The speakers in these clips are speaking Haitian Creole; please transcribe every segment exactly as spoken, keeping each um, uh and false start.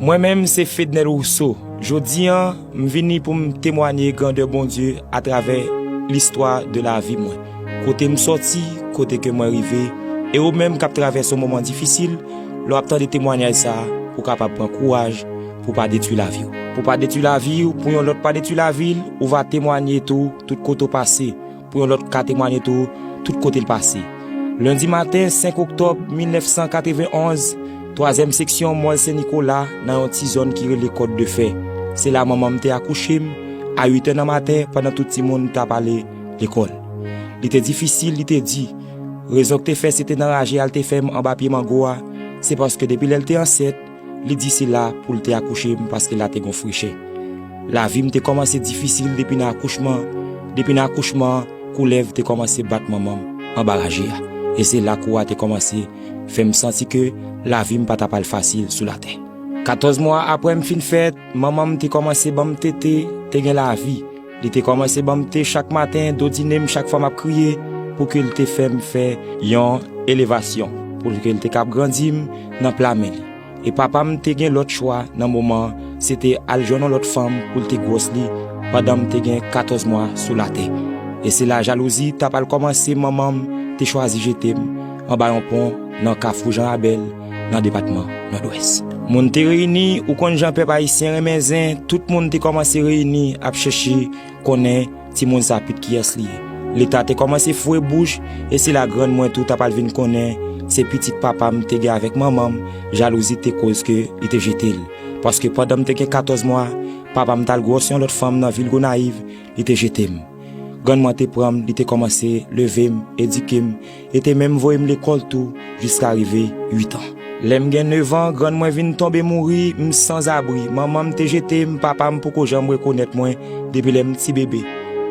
Mwen menm se Fednel Rousseau. Jodi an, m vini pou m temwanye grandè Bondye atravè listwa de lavi mwen. Kote m sòti, kote ke mwen rive, e ou menm k ap travèse yon moman difisil, lè w ap tande temwanyaj sa a, pou w kapab pran kouraj, pou w pa detwi lavi w. Pou w pa detwi lavi w, pou yon lòt pa detwi lavi l, ou va temwanye tou tout kote w pase, pou yon lòt ka temwanye tou tout kote l pase. Lendi maten, senk oktòb mil nèf san katrevenn onz, twazyèm seksyon Mòl Sen Nikola, nan yon ti zòn ki rele Kòd de Fè. Se la manman m te akouche m, a uit è nan maten, pandan tout timoun t ap ale lekòl. Li te difisil, li te di. Rezon k te fè se te nan raje a l te fè m anba pye mango a, se paske depi lè l te ansent, li di se la pou l te akouche m paske la te gon frechè. Lavi m te kòmanse difisil depi nan akouchman. Depi nan akouchman an, koulèv te kòmanse bat manman m anba raje a. E se la kou a te kòmanse fè m santi ke lavi m pa t ap al fasil sou latè. Katòz mwa apre m fin fèt, manman m te kòmanse ban m tete, te gen lavi. Li te kòmanse ban m te chak maten, dodinen m chak fwa m ap kriye, pou ke l te fè m fè yon elevasyon, pou ke l te kab grandi m nan pla men li. E papa m te gen lòt chwa nan moman an, se te al jwenn yon lòt fanm pou l te gwòs li pandan m te gen katòz mwa sou latè. E se la jalouzi t ap al kòmanse, manman m te chwazi jete m anba yon pon nan Kafou Jan Rabèl, nan depatman Nòdwès. Moun te reyini, ou konn jan pèp ayisyen renmen zen, tout moun te kòmanse reyini ap chèche konnen timoun sa pit kiyès li ye. Leta te kòmanse foure bouch, e se la grann mwen tou t ap al vin konnen se pitit papa m te gen avèk manman m, jalouzi te koz ke li te jete l. Paske pandan m te gen katòz mwa, papa m t al gwòs yon lòt fanm nan vil Gonayiv, li te jete m. Grann mwen te pran m, li te kòmanse leve m, edike m, e te menm voye m lekòl tou, jiska rive uit an. Lè m gen nèf an, grann mwen vin tonbe mouri, m sanzabri. Manman m te jete m, papa m poko janm rekonèt mwen depi lè m ti bebe.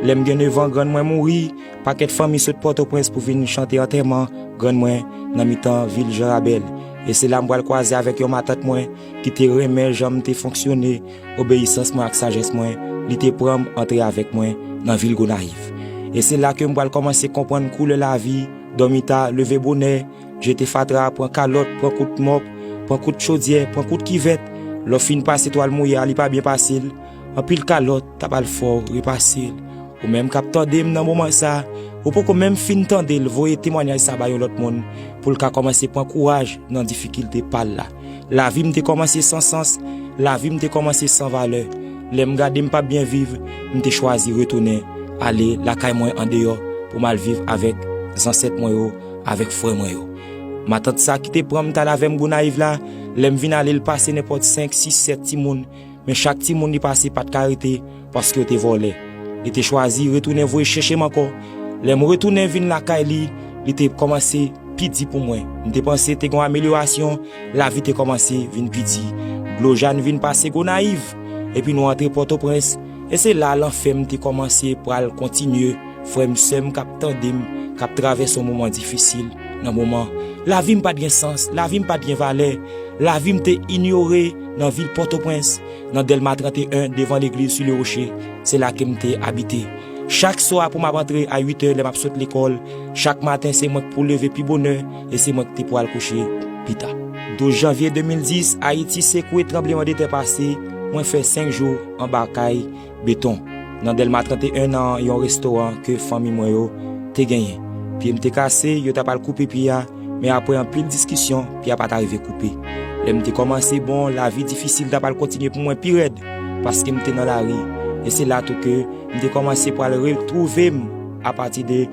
Lè m gen nèf an, grann mwen mouri, pakèt fanmi sot Pòtoprens pou vin chante antèman grann mwen nan mitan vil Jan Rabèl. E se la m pral kwaze avèk yon matant mwen ki te renmen jan m te fonksyone, obeyisans mwen ak sajès mwen, li te pran m antre avèk mwen nan vil Gonayiv. E se la ke m pral kòmanse konprann koulè lavi, dòmi ta, leve bonè, jete fatra, pran kalòt, pran kout mòp, pran kout chodyè, pran kout kivèt. Lè w fin pase twal mouye a, li pa byen pase l. Anpil kalòt t ap al fè w repase l. Ou menm k ap tande m nan moman sa, ou poko menm fin tande l voye temwanyaj sa bay yon lòt moun, pou l ka kòmanse pran kouraj nan difikilte pa l la. Lavi m te kòmanse san sans, lavi m te kòmanse san valè. Lè m gade m p ap byen viv, m te chwazi retounen ale lakay mwen andeyò pou m al viv avèk zansèt mwen yo, avèk frè mwen yo. Matant sa ki te pran m t al avè m Gonayiv la, lè m vin ale, l pase nenpòt senk, sis, sèt timoun, men chak timoun li pase pa t ka rete, paske yo te vòlè. Li te chwazi retounen voye chèche m ankò. Lè m retounen vin lakay li, li te kòmanse pi di pou mwen. M te panse te gen yon amelyorasyon, lavi te kòmanse vin pi di. Dlo Jàn vin pase Gonayiv, epi nou antre Pòtoprens, e se la lanfè m te kòmanse pral kontinye. Frè m, sè m k ap tande m, k ap travèse yon moman difisil nan moman. Lavi m pa t gen sans, lavi m pa t gen valè, lavi m te inyore nan vil Pòtoprens, nan Dèlma trannteyen, devan legliz Sou Le Rocher, se la ke m te abite. Chak swa pou m ap antre a uit è lè m ap sot lekòl, chak maten se mwen k pou leve pi bonè e se mwen k te pou al kouche pi ta. Douz janvye de mil dis, Ayiti sekwe, tranblemanntè pase, mwen fè senk jou anba kay beton, nan Dèlma trannteyen, nan yon restoran ke fanmi mwen yo te genyen. Pye m te kase, yo t ap al koupe pye a, men apre anpil diskisyon, pye a pa ta rive koupe. Lè m te kòmanse bon, lavi difisil t ap al kontinye pou mwen pi rèd, paske m te nan lari. E se la tou ke m te kòmanse pral retwouve m apati de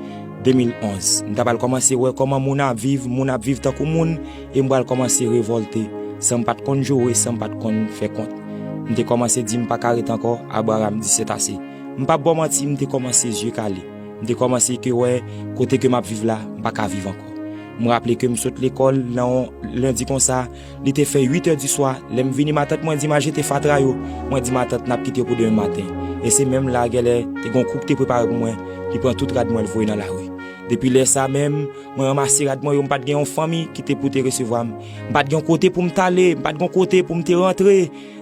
de mil onz. M t ap al kòmanse wè kòman moun ap viv, moun ap viv tankou moun, e m pral kòmanse revòlte, san m pa t konn joure, san m pa t konn fè kont. M te kòmanse di m pa ka ret ankò, Abraram di sètase. M p ap ba w manti, m te kòmanse zye kale. M te kòmanse ke wè kote ke m ap viv la, m pa ka viv ankò. M raple ke m sot lekòl nan yon lendi konsa, li te fè uit è di swa, lè m vini, matant mwen di m al jete fatra yo. Mwen di matant n ap kite yo pou demen maten. E se menm la, gèlè, te gen yon kou k te prepare pou mwen, li pran tout rad mwen, l voye nan lari. Depi lè sa menm, mwen ranmase rad mwen yo, m pa t gen yon fanmi ki te pou te resevwa m. M pa t gen yon kote pou m t ale, m pa t gen yon kote pou m te rantre.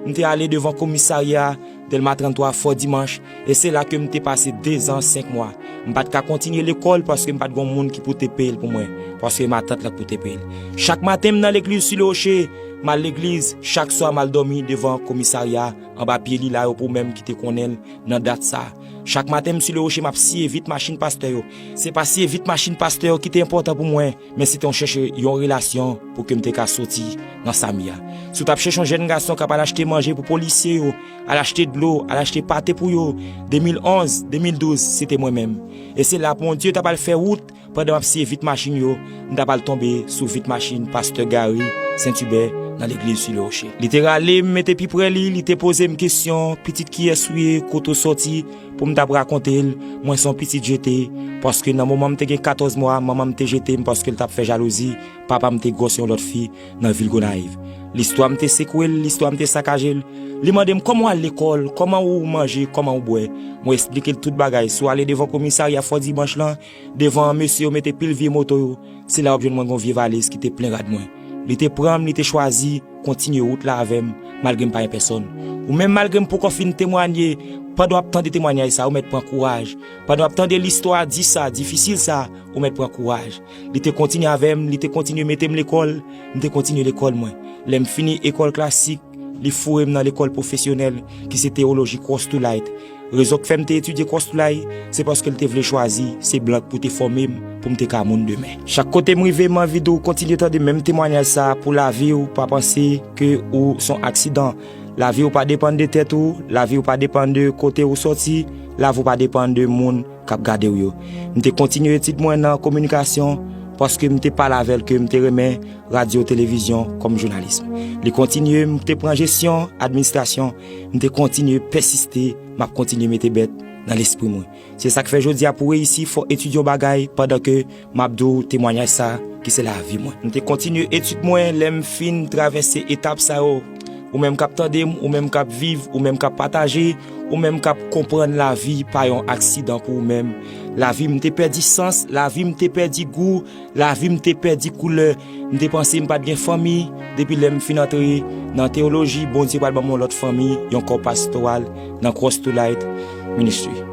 M te ale devan komisarya Dèlma tranntwa Fò Dimanch, e se la ke m te pase dezan senk mwa. M pa t ka kontinye lekòl paske m pa t gen yon moun ki pou te peye l pou mwen, paske matant lan k pou te peye l. Chak maten, m nan legliz Sou Le Rocher, M al legliz, chak swa m al dòmi devan komisarya, anba pye lila yo pou menm ki te konnen l nan dat sa. Chak maten m sou le woche m ap siye vit machin pastè yo. Se pa siye vit machin pastè yo ki te enpòtan pou mwen, men se te yon chèche yon relasyon pou ke m te ka soti nan sa m ye a. Si w t ap chèche yon jèn gason k ap al achte manje pou polisye yo, al achte dlo, al achte pate pou yo, de mil onz, de mil douz, se te mwen menm. E se la Bondye t ap al fè wout pandan m ap siye vit machin yo, m t ap al tonbe sou vit machin pastè Gary Sentibè nan legliz sou le woche. Li te rale m mete pi pre li, li te poze m kesyon, "Pitit kiyès ou ye, kote w sòti?" Pou m t ap rakonte l, mwen se yon pitit jete, paske nan moman m te gen katòz mwa, manman m te jete m paske l t ap fè jalouzi, papa m te gwòs yon lòt fi nan vil Gonayiv. Listwa m te sekwe l, listwa m te sakaje l. Li mande m, "Kòman w al lekòl? Kòman ou manje? Kòman ou bwè?" Mwen esplike l tout bagay. Si w ale devan komisarya Fò Dimanch lan, devan mesye yo mete pil vye moto yo, se la w ap jwenn mwen gon vye valiz ki te plen rad mwen. Li te pran m, li te chwazi kontinye wout la avè m, malgre m pa gen pèsòn. Ou menm, malgre m poko fin temwanye, pandan w ap tande temwanyaj sa, ou mèt pran kouraj. Pandan w ap tande listwa di sa, difisil sa, ou mèt pran kouraj. Li te kontinye avè m, li te kontinye mete m lekòl, m te kontinye lekòl mwen. Lè m fini ekòl klasik, li foure m nan lekòl pwofesyonèl, ki se teyoloji Cross to Light. Rezon k fè m te etidye Cross to Light, se paske l te vle chwazi se blan k pou te fòme m pou m te ka moun demen. Chak kote m rive, m anvi di w kontinye tande menm temwanyaj sa pou lavi w, pa panse ke ou se yon aksidan. Lavi w pa depann de tèt ou, lavi w pa depann de kote ou sòti, lavi w pa depann de moun k ap gade w yo. M te kontinye etid mwen nan kominikasyon paske m te pale avè l ke m te renmen radyo, televizyon kòm jounalis. Li kontinye, m te pran jesyon, administrasyon, m te kontinye pèsiste, m ap kontinye mete bèt nan lespri mwen. Se sa k fè jodi a pou reyisi, fò etidye yon bagay pandan ke m ap di w temwanyaj sa ki se lavi mwen. M te kontinye etid mwen, lè m fin travèse etap sa yo. Ou menm k ap tande m, ou menm k ap viv, ou menm k ap pataje, ou menm k ap konprann lavi pa yon aksidan pou ou menm. Lavi m te pèdi sans, lavi m te pèdi gou, lavi m te pèdi koulè. M te panse m pa t gen fanmi. Depi lè m fin antre nan teyoloji, Bondye pral ban m yon lòt fanmi, yon kò pastoral nan Cross to Light Ministry.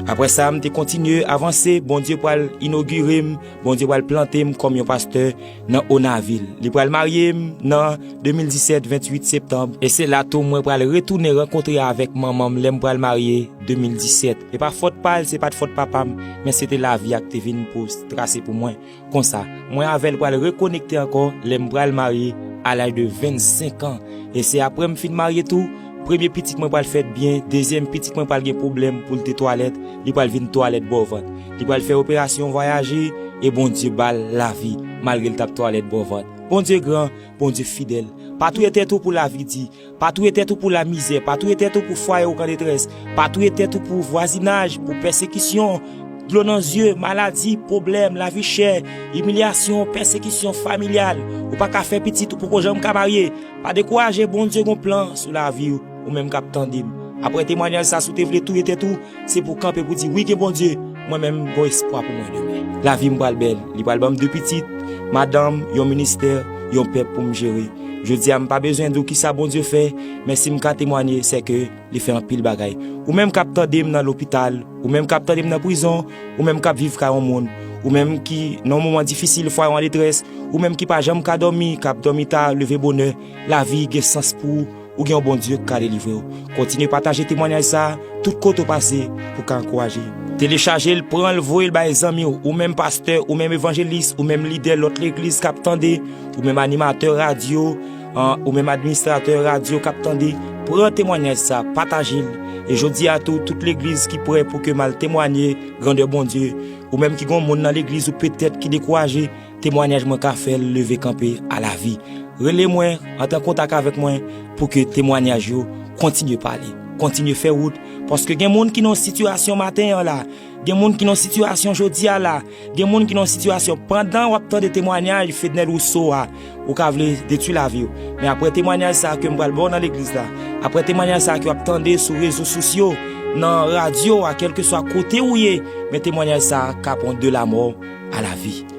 Apre sa, m te kontinye avanse, Bondye pral inogire m, Bondye pral plante m kòm yon pastè nan Onavil. Li pral marye m nan de mil disèt, venntuit septanm. E se la tou mwen pral retounen rankontre avèk manman m lè m pral marye de mil disèt. E pa fòt pa l, se pa t fòt papa m, men se te lavi a k te vin pou trase pou mwen. Konsa, mwen avè l pral rekonekte ankò lè m pral marye a laj de vennsenk an. E se apre m fin marye tou, premye pitit mwen pral fèt byen, dezyèm pitit mwen pral gen pwoblèm pou l te twalèt, li pral vin twalèt bò vant. Li pral fè operasyon vwayaje, e Bondye ba l lavi, malgre l t ap twalèt bò vant. Bondye gran, Bondye fidèl. Pa touye tèt ou pou lavi di. Pa touye tèt ou pou lamizè, pa touye tèt ou pou fwaye ou k an detrès, pa touye tèt ou pou vwazinaj, pou pèsekisyon, dlo nan zye, maladi, pwoblèm, lavi chè, imilyasyon, pèsekisyon familyal. Ou pa ka fè pitit, ou poko janm ka marye. Pa dekouraje, Bondye gon plan sou lavi w, ou menm k ap tande m. Apre temwanyaj sa, si w te vle touye tèt ou, se pou w kanpe pou di, "Wi, gen Bondye, mwen menm, gon espwa pou mwen demen." Lavi m pral bèl, li pral ban m de pitit, madanm, yon ministè, yon pèp pou m jere. Jodi a, m pa bezwen di w kisa Bondye fè, men si m ka temwanye, se ke li fè anpil bagay. Ou menm k ap tande m nan lopital, ou menm k ap tande m nan prizon, ou menm k ap viv kay yon moun, ou menm ki nan yon moman difisil, fwaye w an detrès, ou menm ki pa janm ka dòmi, k ap dòmi ta, leve bonè, lavi gen sans pou ou, ou gen yon Bondye k ka delivre w. Kontinye pataje temwanyaj sa a, tout kote w pase, pou w ka ankouraje. Telechaje l, pran l, voye l bay zanmi w, ou menm pastè, ou menm evanjelis, ou menm lidè lòt legliz k ap tande, ou menm animatè radyo, an, ou menm administratè radyo k ap tande, pran temwanyaj sa, pataje l. E jodi a tou, tout legliz ki prè pou ke m al temwanye grandè Bondye, ou menm ki gon moun nan legliz ou petèt ki dekouraje, temwanyaj mwen ka fè l leve kanpe a lavi. Rele mwen, antre an kontak avèk mwen pou ke temwanyaj yo kontinye pale, kontinye fè wout, paske gen moun ki nan yon sitiyasyon maten an la, gen moun ki nan yon sitiyasyon jodi a la, gen moun ki nan yon sitiyasyon pandan w ap tande temwanyaj Fednel Rousseau a, ou ka vle detwi lavi w. Men apre temwanyaj sa a ke m pral ba w nan legliz la, apre temwanyaj sa a ke w ap tande sou rezo sosyo, nan radyo a, kèlkeswa kote ou ye, men temwanyaj sa a ka pran de lamò a lavi.